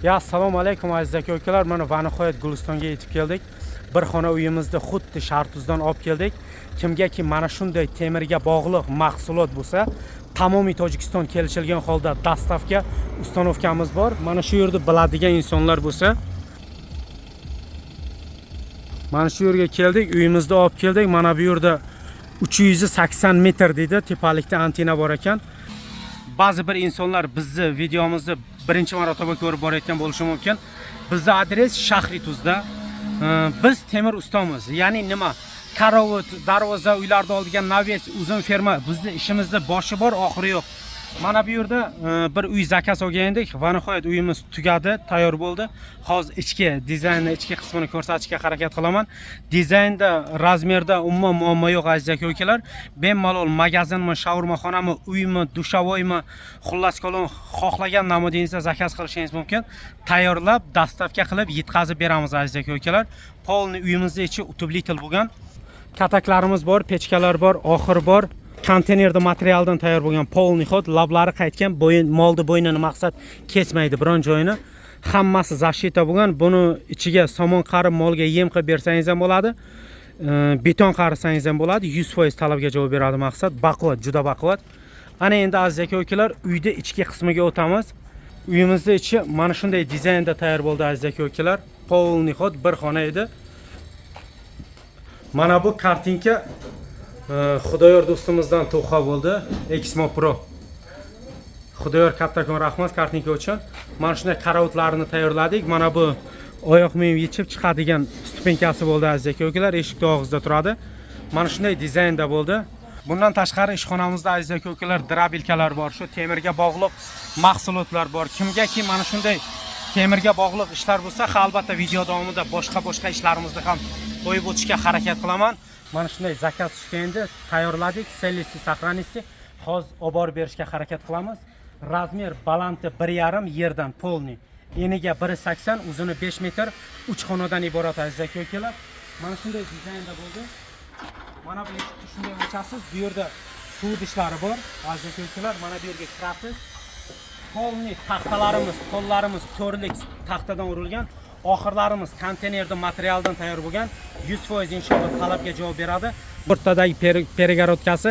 Ya, assalomu alaykum, aziz aka ukalar. Mana, va nihoyat Gulistonga yetib keldik. Bir xona uyimizni xuddi Shahrtuzdan olib keldik. Kimgaki mana shunday temirga bog'liq mahsulot bo'lsa, tamomiy Tojikiston kelishilgan holda доставка, установка miz bor. Mana shu yerda biladigan insonlar bo'lsa, mana shu yerga keldik, uyimizni olib keldik. Mana bu yerda 380 metr deydi, tepalikda antenna bor ekan. Ba'zi bir insonlar bizni videomizni birinchi marotaba ko'rib borayotgan bo'lishi mumkin. Bizni adres Shahrituzda. Biz temir ustamiz. Ya'ni nima? Karavot, darvoza, uylarni oldiga навес, uzun ferma. Bizni ishimizda boshi bor, oxiri yo'q. Mana bu yerda bir uy заказ olgan edik va nihoyat uyimiz tugadi, tayyor bo'ldi. Hozir ichki dizaynni, ichki qismini ko'rsatishga harakat qilaman. Dizaynda, размер da umuman muammo yo'q, aziz aka ukalar. Bemalol magazinmi, shaurmaxonami, uymi, душевой mi, xullas kalom, xohlagan namudingizda заказ qilishingiz mumkin. Tayyorlab, доставка qilib yetkazib beramiz, aziz aka ukalar. Полный uyimizni ichi утеплитель bo'lgan. Kataklarimiz bor, pechkalar bor, oxir bor. Konteynerda materialdan tayyor bo'lgan полный ход, lablari qaytgan, bo'yin molni bo'ynini maqsad kesmaydi biron joyini. Hammasi защита bo'lgan. Buni ichiga somon qarib molga yem qilib bersangiz ham bo'ladi. Beton qarisangiz ham bo'ladi. 100% talabga javob beradi maqsad. Baquvvat, juda baquvvat. Ana endi, aziz aka ukalar, uyda ichki qismiga o'tamiz. Uyimizni ichi mana shunday dizaynda tayyor bo'ldi, aziz aka ukalar. Полный ход, bir xona edi. Mana bu картинка Xudoyor do'stimizdan tuhfa bo'ldi. Exmo Pro. Xudoyor, kattakon rahmat картинка uchun. Mana shunday karavotlarni tayyorladik. Mana bu oyoq miyim yechib chiqadigan ступенька si bo'ldi, aziz aka ukalar, eshikni og'zida turadi. Mana shunday dizaynda bo'ldi. Bundan tashqari ishxonamizda, aziz aka ukalar, дробилка lar bor. Shu temirga bog'liq mahsulotlar bor. Kimgaki mana shunday temirga bog'liq ishlar bo'lsa, ha, albatta video davomida boshqa boshqa ishlarimizni ham qo'yib o'tishga harakat qilaman. Mana shunday заказ tushganda tayyorladik, целости сохранности. Hozir olib borib berishga harakat qilamiz. Размер balanti 1,5 yerdan полный. Eniga 1,80, uzuni 5 metr, 3 xonadan iborat, aziz aka ukalar. Mana shunday dizaynda bo'ldi. Mana bu eshikni shunday ochasiz, bu yerda suv idishlari bor. Aziz aka ukalar, mana bu yerga kirasiz. Полный taxtalarimiz, pollarimiz to'rtlik taxtadan urilgan. Oxirlarimiz konteynerda materialdan tayyor bo'lgan. 100% inshaalloh talabga javob beradi. O'rtadagi перегородка si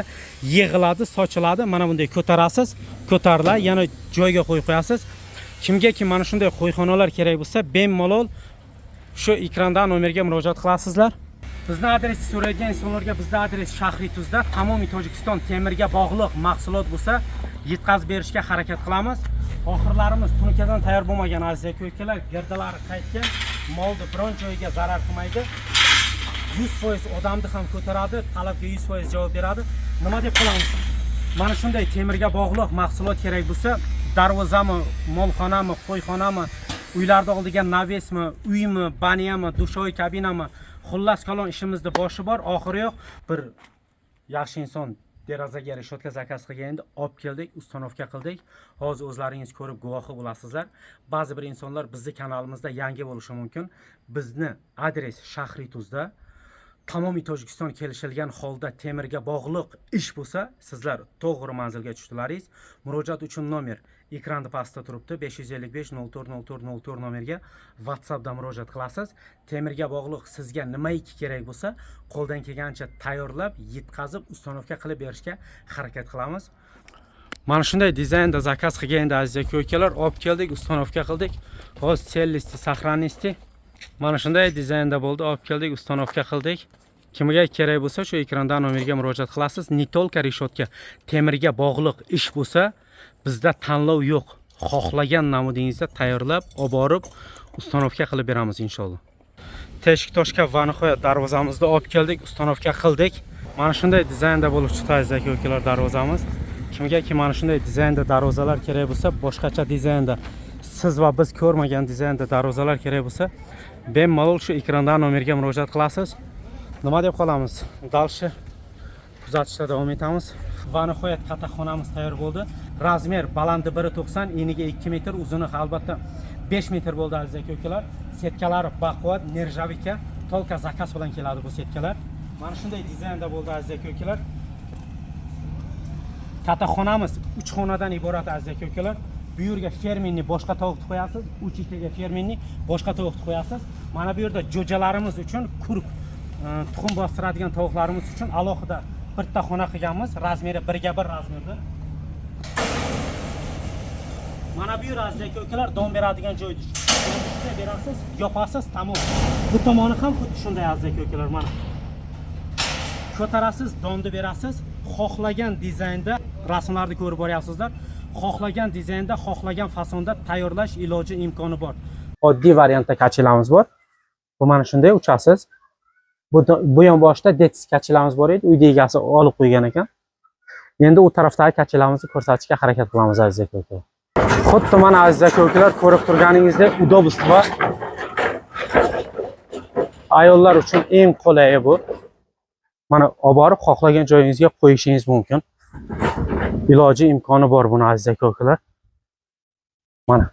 yig'iladi, sochiladi. Mana bunday ko'tarasiz, ko'tariladi, yana joyga qo'yib qo'yasiz. Kimga kim mana shunday qo'yxonalar kerak bo'lsa, bemalol shu ekrandan nomerga murojaat qilasizlar. Bizni adresni so'raydigan insonlarga bizni adres Shahrituzda, tamomiy Tojikiston temirga bog'liq mahsulot bo'lsa, yetkazib berishga harakat qilamiz. Oxirlarimiz tunukadan tayyor bo'lmagan, aziz aka ukalar, girdalari qaytgan, molni biron joyiga zarar qilmaydi. 100% odamni ham ko'taradi, talabga 100% javob beradi. Nima deb qilamiz? Mana shunday temirga bog'liq mahsulot kerak bo'lsa, darvozami, molxonami, qo'yxonami, uylarni oldiga навес mi, uymi, баня mi, душевой kabinami, xullas kalom, ishimizni boshi bor, oxiri yo'q. Bir yaxshi inson derazaga решётка заказ qilganda olib keldik, установка qildik. Hozir o'zlaringiz ko'rib guvohi bo'lasizlar. Ba'zi bir insonlar bizni kanalimizda yangi bo'lishi mumkin. Bizni adres Shahrituzda, tamomiy Tojikiston kelishilgan holda temirga bog'liq ish bo'lsa, sizlar to'g'ri manzilga tushdilaringiz. Murojaat uchun nomer ekranda pastda turibdi, 555 04 04 04 nomerga WhatsAppda murojaat qilasiz. Temirga bog'liq sizga nimaiki kerak bo'lsa, qo'ldan kelgancha tayyorlab, yetkazib, установка qilib berishga harakat qilamiz. Mana shunday dizaynda заказ qilganda, aziz aka ukalar, olib keldik, установка qildik. Hozir целости сохранности. Mana shunday dizaynda bo'ldi, olib keldik, установка qildik. Kimga kerak bo'lsa, shu ekrandan nomerga murojaat qilasiz. Не только решётка, temirga bog'liq ish bo'lsa, bizda tanlov yo'q. Xohlagan namudingizda tayyorlab, olib borib, установка qilib beramiz inshaalloh. Teshik toshka va nihoyat darvozamizni olib keldik, установка qildik. Mana shunday dizaynda bo'lib chiqdi, aziz aka ukalar, darvozamiz. Kimga kim mana shunday dizaynda darvozalar kerak bo'lsa, boshqacha dizaynda, siz va biz ko'rmagan dizaynda darvozalar kerak bo'lsa, bemalol shu ekrandan nomerga murojaat qilasiz. Nima deb qolamiz? Дальше kuzatishda davom etamiz. Va nihoyat kattaxonamiz tayyor bo'ldi. Размер balandi 1,90, eniga 2 metr, uzuni albatta 5 metr bo'ldi, aziz aka ukalar. Сетка lari baquvvat, нержавейка, только заказ bilan keladi bu сетка lar. Mana shunday dizaynda bo'ldi, aziz aka ukalar. Kattaxonamiz 3 xonadan iborat, aziz aka ukalar. Bu yerga фирменный boshqa tovuqni qo'yasiz, 3 ikaga фирменный boshqa tovuqni qo'yasiz. Mana bu yerda jo'jalarimiz uchun kurk, tuxum bostiradigan tovuqlarimiz uchun alohida bitta xona qilganmiz. Размер i 1ga 1 размер da. Mana bu yer, aziz aka ukalar, don beradigan joydir. Shunday berasiz, yopasiz, tamom. Bu tomoni ham xuddi shunday, aziz aka ukalar, mana. Ko'tarasiz, donni berasiz, xohlagan dizaynda rasmlarni ko'rib boryapsizlar. Xohlagan dizaynda, xohlagan fasonda tayyorlash iloji, imkoni bor. Oddiy variantda качеля miz bor. Bu mana shunday uchasiz. Bu yon boshida детский качеля miz bor edi, uyda egasi olib qo'ygan ekan. Endi u tarafdagi качеля mizni ko'rsatishga harakat qilamiz, aziz aka ukalar. Xuddi mana, aziz aka ukalar, ko'rib turganingizdek, удобство, ayollar uchun eng qulayi bu. Mana olib borib xohlagan joyingizga qo'yishingiz mumkin. Iloji, imkoni bor buni, aziz aka ukalar. Mana.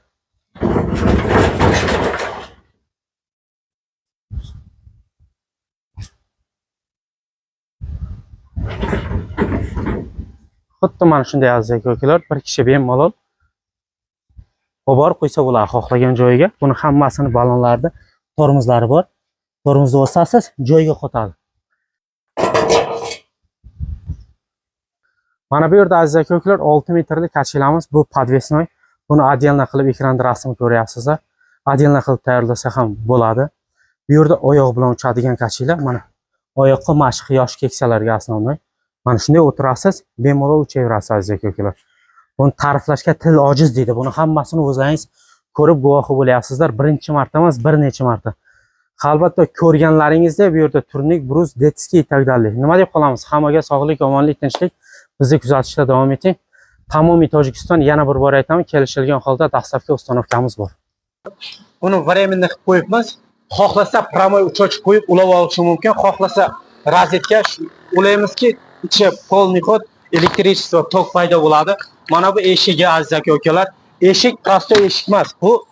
Xuddi mana shunday, aziz aka ukalar, bir kishi bemalol olib borib qo'ysa bo'ladi xohlagan joyiga. Buni hammasini ballonlarida tormozlari bor. Tormozni bosasiz, joyiga qotadi. Mana bu yerda, aziz aka ukalar, 6 metrli качеля miz, bu подвесной. Buni отдельно qilib ekranda rasm ko'ryapsizlar. Отдельно qilib tayyorlasa ham bo'ladi. Bu yerda oyoq bilan uchadigan качеля, mana oyoqqa mashq, yosh keksalarga основной. Mana shunday o'tirasiz, bemalol uchaverasiz, aziz aka ukalar. Buni ta'riflashga til ojiz deydi. Buni hammasini o'zlaringiz ko'rib guvohi bo'lyapsizlar. Birinchi marta emas, bir necha marta. Albatta ko'rganlaringizda bu yerda турник, брус, детский и так далее. Nima deb qolamiz? Hammaga sog'lik, omonlik, tinchlik. Bizni kuzatishda davom eting. Tamomiy Tojikiston, yana bir bor aytaman, kelishilgan holda доставка, установка miz bor. Buni временно qilib qo'yibmiz. Xohlasa прямой uchoch qo'yib ulab olishi mumkin, xohlasa rozetka ulaymizki, ichi полный ход электричество, tok paydo bo'ladi. Mana bu eshigi, aziz aka ukalar. Eshik простой eshik emas. Bu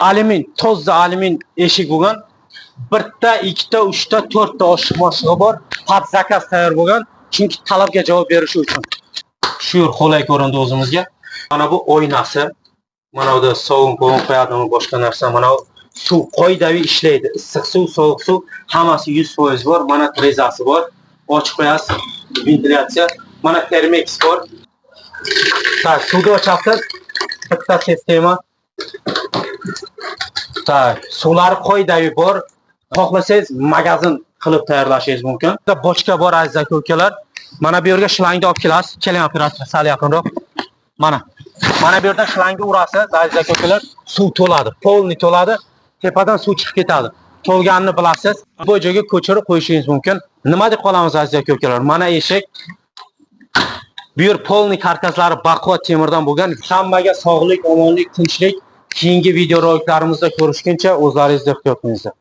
alyumin, toza alyumin eshik bo'lgan. Bitta, ikkita, uchta, to'rtta oshiq moshig'i bor. Под заказ tayyor bo'lgan. Chunki talabga javob berishi uchun. Shu yer qulay ko'rindi o'zimizga. Mana bu oynasi. Mana bu sovun povun qo'yadimi, boshqa narsa. Mana bu suv qoidaviy ishlaydi. Issiq suv, sovuq suv hammasi 100% bor. Mana trezasi bor. Ochib qo'yasiz, ventilyatsiya. Mana termeks bor. Так, suvni ochasiz. Bitta sistema. Так, suvlari qoidaviy bor. Xohlasangiz magazin qilib tayyorlashingiz mumkin. Bochka bor, aziz aka ukalar. Mana bu yerga shlangni olib kelasiz. Keling, operator, sal yaqinroq. Mana. Mana bu yerdan shlangni urasiz, aziz aka ukalar, suv to'ladi. Полный to'ladi. Tepadan suv chiqib ketadi. To'lganini bilasiz. Bu joyga ko'chirib qo'yishingiz mumkin. Nima deb qolamiz, aziz aka ukalar? Mana eshik. Bu yer полный karkaslari baquvvat temirdan bo'lgan. Hammaga sog'lik, omonlik, tinchlik. Keyingi video roliklarimizda ko'rishguncha o'zlaringizni ehtiyot qilingizlar.